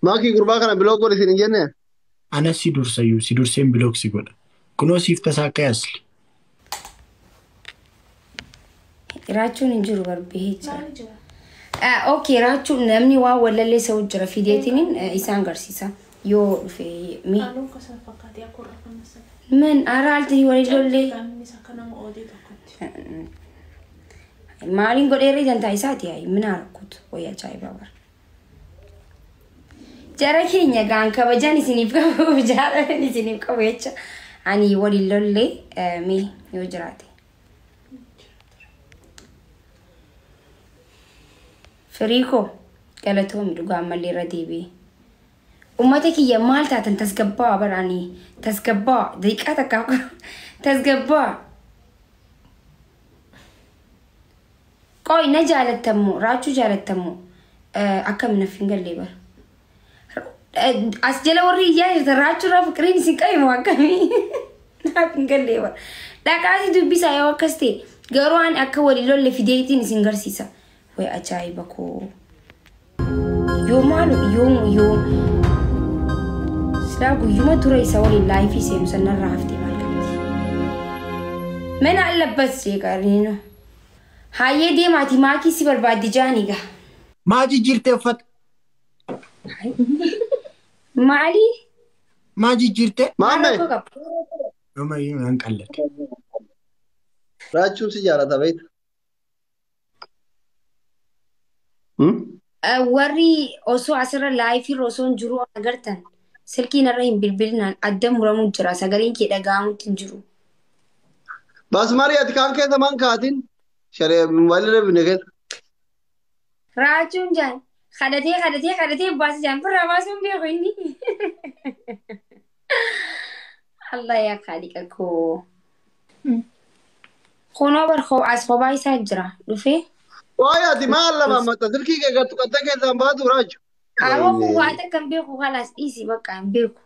Maakii gurbaa kana block godhi siin hin jenne? Anas si dursayyuu si durseen block si godha. Kunoo siif tasaa akka yaasli. Raachuun hin jiru barbahee jira. Maali jira? Okay, raachuun namni waan wallallee sa'u jira fideetiniin isaan garsiisa. Yoo dhufe mi. Haaluun gosa fakkaatee akka warra kan masala. Man araalti walii lollee. Qaamni isaa akka nama oodee tokkotti. Maaliin godheerri dantaa isaati yaa mina rakkutu wayii ajaa'ibaa bara. Jara keenya gaan kabajan isiniif qabu jaalatan isiniif qabu jecha ani waliin lollee mee yoo jiraate. Firii koo galatoomi dhugaa ammallee irra deebi'e. Uummata kiyya maal taatan tasgabbaa bara ani tasgabbaa daqiiqaa takkaaf tasgabbaa. Qoy na jaalattammoo raachuu jaalattammoo akkam naaf hin galle bara. As jala warri iyyaa jirtan raachuu irraa fiqiriin isin qabe moo akkamii naaf hin galle bara. Dhaqaati dubbisaa yoo akkas ta'e garuu ani akka walii lolle fideetiin isin garsiisa. Way ajaa'iba koo. Yoo maalu yoo yoo silaa guyyuma dura isa waliin laayifii seenu sanarraa haftee maal qabdi. Mana allabbas jeeqariinu. Hayyee deemaati maakii si barbaaddi jaanii gaa. Maa jijjiirtee uffata? Maali? Maa jijjiirtee? Maal Maammee rakkoo qaba? Ammayyuu nan qallate. raachuun si jaalata beekta. Warri osoo asirra laayifii osoo hin jiru agartan silkiin irra hin bilbilinaan adda muramuu jira sagaleen kee dhaga'amutti hin jiru. Basmarii ati kaan keessa maan kaatin? Sharee mobaayilii bine keessa. Raachuun jaan kadhatee kadhatee kadhatee baase jaan birraa baasuun beeku inni. Allah yaa kaaliqa koo. Kunoo bar as kophaa isaa jira dhufee. Waa'ee ati maal lama matta silkii kee gattu qattee keessaan baatu raachu. Qaama kun waa takka hin beeku kalaas dhiisi bakka hin beeku.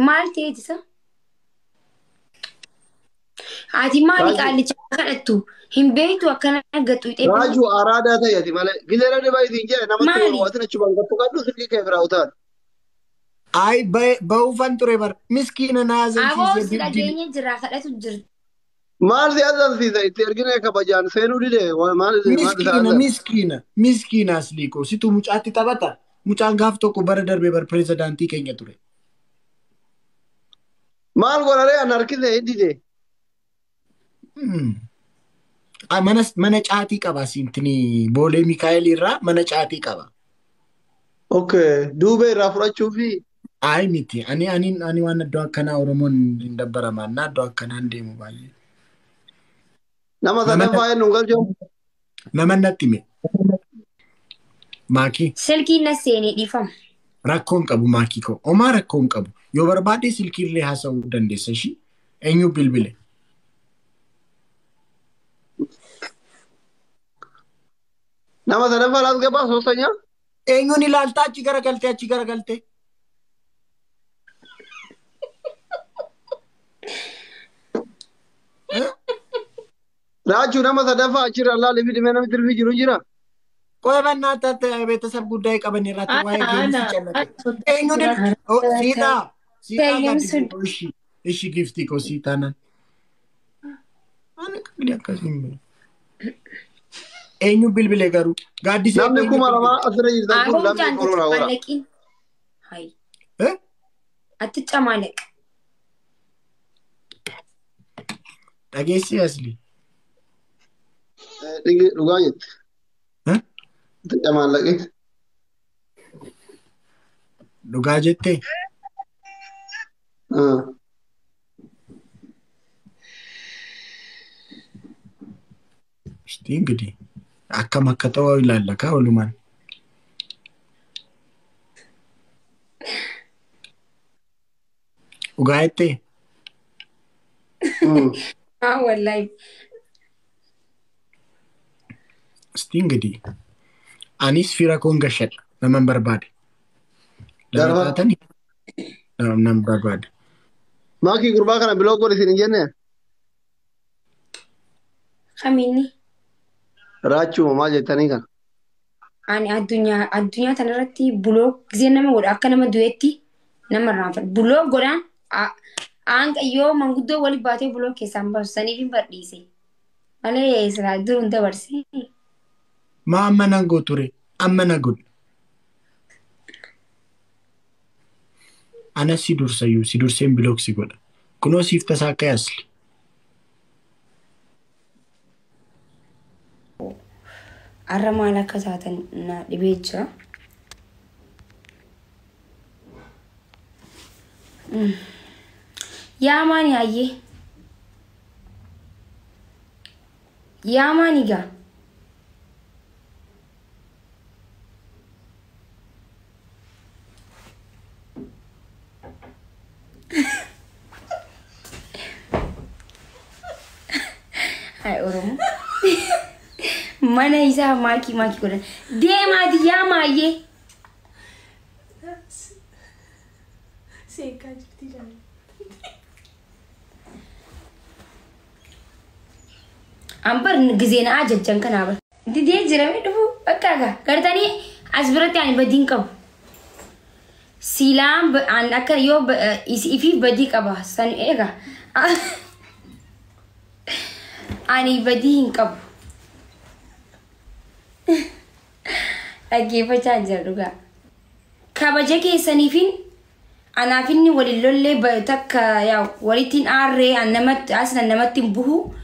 Maal ta'eeti isa? Ati maali Raajuu. qaallicha kadhattu? Hin beektu akkana gaxuuxee Raajuu araadaa ta'e ati malee. Gizee namni baay'ee jedhe namatti Maali? waatin achumaan gattu qaddu silkii kee biraa utaal. Ay ba'uufan ture bara. Miskiina na Aboo si haasofsiisee dhageenya jira kadhatu jirti. Maal si azalsiisa itti ergine kabajaan seenuu dide maal maal isa Miskiina azal. miskiina miskiina asliikoo situ mucaatti taphata. Mucaan gaaf tokko bara darbee bara pirezidaantii keenya ture. Maal godharee an harkise hin dide. Mana caatii qaba siintini boolee Mikaa'el irraa mana caatii qaba. Okay duubee irraa fudhachuu fi Ay miti ani ani ani waan iddoo akkanaa Oromoon hin dabbaramaan na iddoo akkanaa hin deemu baay'ee. nama Nama sadaffaa eenyu hin galchu. nama natti hime. Maakii Silkiin na seenee dhiifama. rakkoo hin qabu maakii koo homaa rakkoo hin qabu yoo barbaade silkiillee haasa'uu dandeessa ishii eenyu bilbile. Nama sadaffaa laas gabaa soostanyaa. Eenyuun ilaaltaa achi garagaltee achi garagaltee. Raachuu nama sadaffaa achirra laalii fi dhimee namni tirfii jiru jira. Qoy በእናትህ ቤተሰብ ጉዳይ ቀበን ራት Ana ዋይ ጌም ana ሲጨነቅ ana eenyuun siitaa siitaa Tayyum sun gaaddisee እሺ እሺ ጊፍቲ koo siitaa nan ani qabdi akkasii hin beeku. Eenyu bilbile garuu gaaddisee Namni eenyu kuma bilbile? lamaa asirra jirtan kun Aboo lammii mucaan koronaa wara. ticamaaleqin. Hayi Eh? ati camaleq. Dhageessi asli. Dhugaa jette. Eh? Camaallaqee. Dhugaa jettee? Ishti እንግዲህ akkam akka ta'u ilaalla kaa walumaan. Dhugaa jettee? Haa wallahi. Ishti እንግዲህ anis fira koon gashadha naman barbaade. Lama Garba. taatanii nan barbaade. Maakii gurbaa kana block godhi siin hin jenne. Kamiinni? Raachuu maal jettanii kana. Ani addunyaa tanarratti block gisee nama godha akka nama du'etti nama irraanfadha. Block godhaan hanga yoo manguddoo wali baatee block keessaan baasu saniif hin badhiise. Malee silaa dur hin dabarse. Maa amma nan gooture? Amma na godhu. Anas si dursayyuu si durseen block si godha. Kunoo siif tasaa akka yaasli. Har'a maal akka taatan na dhibee jira. Yaa maani hayyee? Yaa maani gaa? Hai Oromoo. Mana isaa maakii maakii godhan. Deemaati yaa maayyee. Seekaa jirti jaalladha. Ambar gisee na ajajjan kanaa bar. Didee jiramee dhufu bakka gaa. Gartanii as biratti ani badii hin qabu. Siilaan an akka yoo ifiif badii qaba san eega. Ani badii hin qabu. Dhaggeeffachaa jira dhugaa. Kabaja keessaniifin anaaf inni waliin lollee takka yaa walittiin aarree an namatti as namatti hin buhu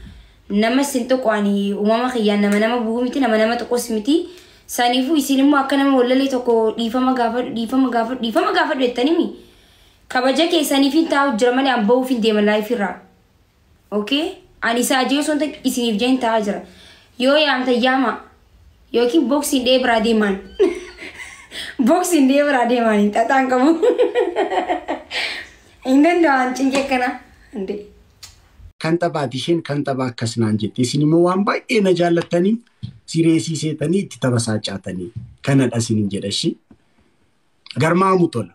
nama sin tuqu ani uumama kiyyaan nama nama buhu miti nama nama tuqus miti. Saniifuu isin immoo akka nama wal tokko dhiifama gaafadhu dhiifama gaafadhu dhiifama gaafadhu jettanii kabaja keessaniifin taa'u jira malee an bahuuf hin deeman live irraa. Okay? Ani isaa ajee osoo hin isiniif jeen taa'aa jira. Yoo yaamta yaama yookiin boksiin dhee biraa deemaan. Boksiin dhee biraa deemaan hin xaxaan qabu. Hin danda'an cinqee akkana. Kan taphaati isheen kan taphaa akkas naan jette. Isin immoo waan baay'ee na jaallattaniif sireesii seetanii itti tapha caatanii kanadha isiniin jedha ishee. Garmaamu tola.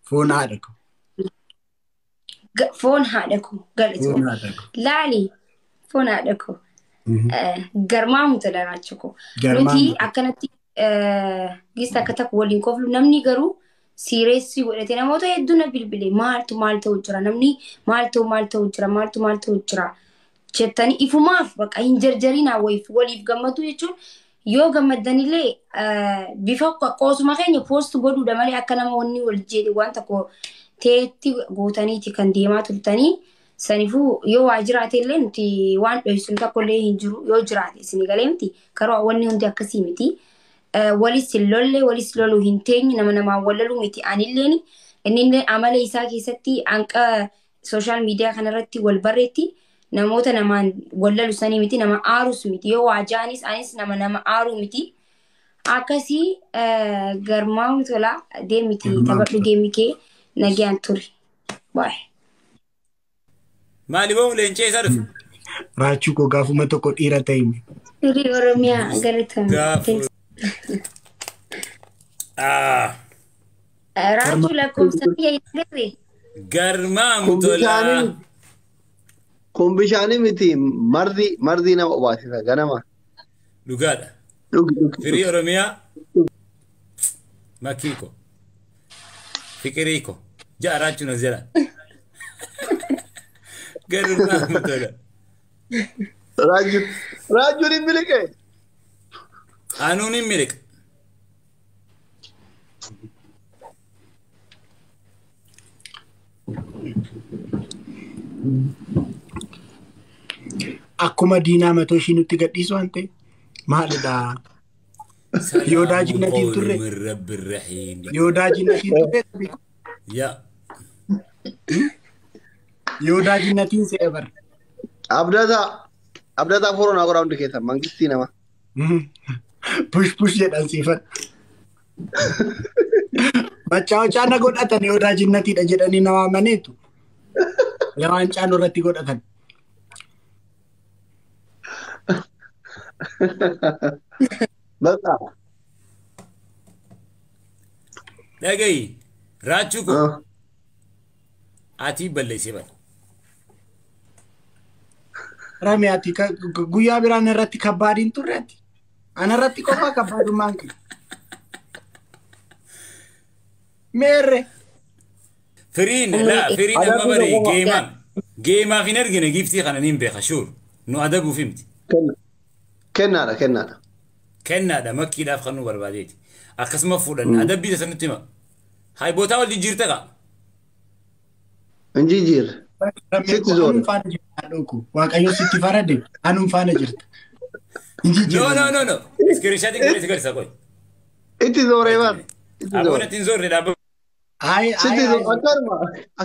Foon haadha koo. Foon haadha koo galatu. Laali foon haadha koo. Garmaamu tola raachuu koo. Nuti akkanatti gista akka takka waliin koflu namni garuu sireessi godhate namoota hedduu na bilbile maaltu maal ta'u jira namni maaltu maal ta'u jira maaltu maal ta'u jira jettanii ifumaaf bakka hin jarjarinaa wayiif waliif gammadu jechuun yoo gammaddanillee bifa qoosuma keenya post godhuudha malee akka nama wanni wal jedhe waan tokko ta'etti gootaniiti kan deemaa turtanii saniifuu yoo waa jiraate illee nuti waan dhoksinu tokko illee hin jiru yoo jiraate isinii galee miti karoo wanni hundi akkasii miti. Walis lolle walis loluu hin teenye nama namaa wal loluu miti anilleen inni amala isaa keessatti hanqa social media kanarratti wal barreetti namoota namaan wal lolu sanii miti nama aarus miti yoo waa jaanis anis nama nama aaruu miti akkasii garmaamu tola deemiti taphadhu geemii kee nagaan turi. Baay'ee. Maali boo leencee isaa dhufe? Raachuu koo gaafuma tokko dhiira ta'e. Firii Oromiyaa galatame. Raachuu lakkoofsa biyya hin agarre. Garmaamu tola. Kun bishaanii miti marzii nama obaasisa ganama. Dhugaadha. Firii Oromiyaa. Makiiko. Fiqiriiko. Ja'a raachuun as jala. Garmaamu tola. Raachuun hin miliqe. Anuun hin miliqa. Akkuma diinaa matoo ishii nutti gadhiisu waan ta'e maalidhaa? Yoodaa jinnatiin turre. Yoodaa jinnatiin turre. Yaa. Yoodaa jinnatiin se'e bara. Abdataa foronaa godhaa hundi keessan mangistii nama. Push push jedhan siifan. Machaawachaa na godhatan yoodaa jinnatiidha jedhanii na waamaneetu. Lawaancaa nurratti godhatan. Bakka. Dhagahi raachuu koo ati balleessee bara. Rami ati guyyaa biraan irratti kabbaadiin turre ati. Ana irratti qofaa kabbaadummaan kee. Meerre. Firiin laa firiin amma bari geemaa geemaaf hin argine giiftii kana niin beeka shuur nu adabuuf himti. Kennaadha kennaadha. Kennaadha makkiidhaaf kan nu barbaadeeti. Akkasuma fuudhanne adabbii isa nutti hima. Hay bootaa wal jijjiirte kaa. Hin jijjiirre. Sitti zoore. Anum faana jirta dhooku. Waaqayyo sitti farade anum faana jirta. Hin No jijjiirre. no no no. Iskiriishaatiin godhee si garsiisa qoy. Itti zooree bar. Itti Aboon zoore. ittiin zoorre dhaabba. Ayi Sitti ayi zoore ayi. akkanuma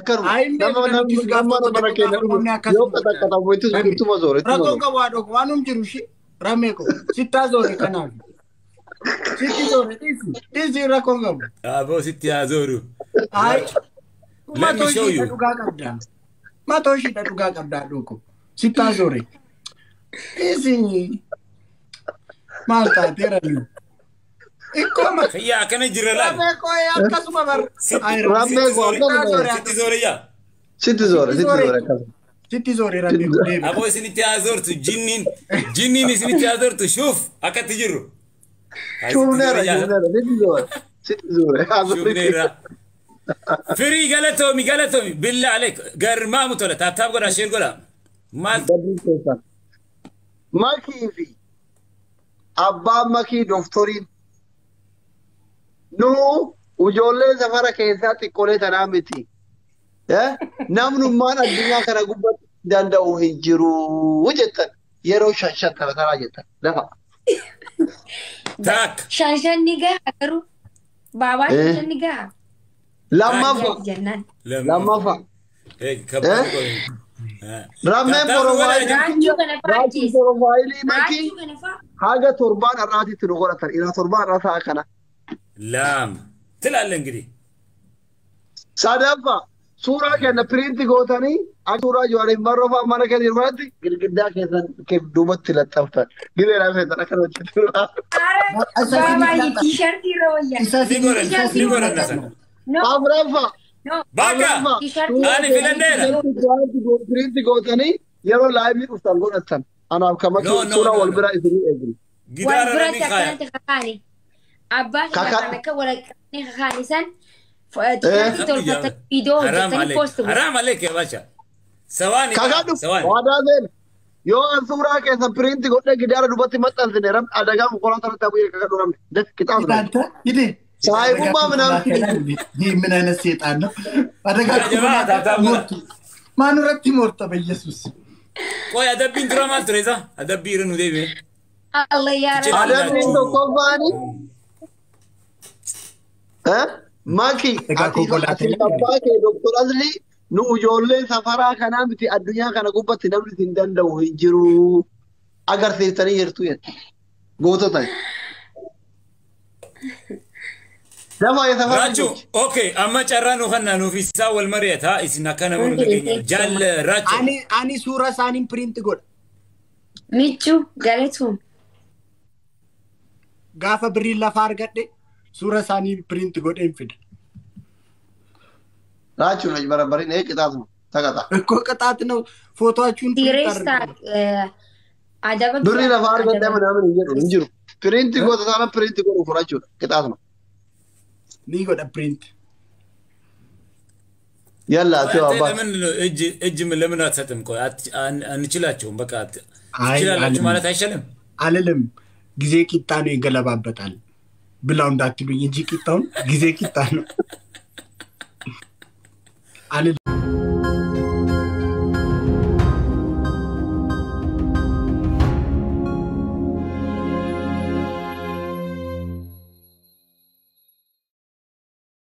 akkanuma. Ayi hin Nama beekna namni nutis gaafa amma tokko mana tokko keenya gaafa dhufu qabne yoo akkasuma. qaxaqqatamu ittuma zoore ittuma Rakkoon zoore. qabu haa dhooku waanum jiru shi ramee ko sittaa zoore kanaaf. Sitti zoore dhiisi dhiisi rakkoon qabu. Aboo sitti haa zooru. Ayi Let me matoo show ishiidha you. dhugaa qabda. Matoo ishiidha dhugaa qabda dhooku. Sittaa zoore. Dhiisi maal taateera iyyuu. Ikkoo Kiyya akkana jirra laal. ramee koo akkasuma bar. Ayi Rammee koo sittaa zoore akkanuma. Sitti zoore yaa. Sitti zoore sitti zoore akkasuma. Sitti zoore ramee koo deebi. Aboo isinitti haa zoortu jinniin jinniin isinitti haa zoortu shuuf akkatti jirru. Haa, sitti Shuufneera zoore yaa. shuufneera sitti zoore sitti zoore. Haa zoore. Shuufneerra. Firii galatoomi galatoomi billaa aleek garmaamu tola taaptaap godhaa sheer godhaa. Maal Badii keessan. Makii fi abbaan makii dooftoriin nu ijoollee safara keessaa xiqqoolee tanaa miti. Namnummaan addunyaa kana gubbatti danda'u hin jiru jettan yeroo shan shan tana tanaa jettan lafa. taak Shan shan ni gaha garuu. Baabaa shan shan ni gaha. Lammaffaa Jennaan. lammaffaa kabbaadii qoy. rammeen porofaayilii Raachuu kana fa'aa raachuu ajjeese. porofaayilii makii Raachuu kana fa'aa. haga torbaan har'aatitti nu godhatan ilaa torbaan har'aa ta'a kana. Lama ትላለህ እንግዲህ Sadaffaa suuraa kenna piriinti gootanii akka suuraa Jawaariif Marroo mana keessa jiru kanatti girgiddaa keessan duubatti laxxaftan. Gibeeraa keessan akkana hojjetu. Baabaa tiishartii irra wayyaa. Isa ni godhan ni godhan nasan. No Afuraffaa no. Bakka afuraffaa Tiishartii ani filadheera. piriinti gootanii yeroo laayivii dhuftan godhatan. Anaaf kan No, makii no, suuraa no, wal no. biraa isinii eegnu. Wal Gidaara biratti ni kaaya. akkanatti kakaane. Abbaa Kaka- kan akka walaqanii kakaane san tiishartii tolfatanii viidiyoo Haram hojjetanii alek. poost godhu. Haram alek ya basha. Sawaani Kakadhu sawaani. waadaa seena. Yoo an suuraa keessan piriinti godhee gidaara duubatti maxxansine adagaa konkolaataa irratti hafu kakadhu ramne. Daf qixaas አንተ ሂድ ሳይቡማ ምናምን ይህ ምን አይነት ሴጣን ነው? አደጋ ጀማ ታብታብ ሞርቱ ማኑ ረቲ ሞርተ በኢየሱስ Qoy adabbiin dura maal ture isa? Adabbii irra nu deebi'e. Allah yaa Rabbi. Adabbiin tokkoffaani. Maki Egaa ati konkolaataa abbaa kee Dooktor Azlii nu ijoollee safaraa kanaa miti addunyaa kana gubbatti namni hin danda'u hin jiru agarsiiftanii jirtu jette. Gootota. Lafa safara Raachuu okay amma carraa nu kannaa nuuf isaa wal mari'ata isin akka nama nu dhageenya. Jaal Raachuu. Ani ani suura isaaniin piriinti godha. Michuu galatuun. Gaafa birriin lafa argadhe suura isaanii piriinti godheen fida. Raachuun hojii barabariin ee qixaatuma taqaxa. እኮ ቅጣት ነው። ፎቶአችሁን ፕሪንት Sireessa አድርጉ። adaba Birrii lafa argadhe ምናምን hin jedhu hin jiru. Piriinti goota taana piriinti godhu fudhachuudha qixaatuma. Ni godha ፕሪንት Yallaa አንተ ta'u abbaa. ለምን እጅ እጅ ለምን አትሰጥም? ቆይ አንችላቸውም። በቃ አይ ትችላላችሁ አልልም ማለት አይሻልም? አልልም። ጊዜ ቂጣ ነው ይገለባበጣል ብላው እንዳትሉኝ እንጂ ቂጣውን ጊዜ ቂጣ ነው።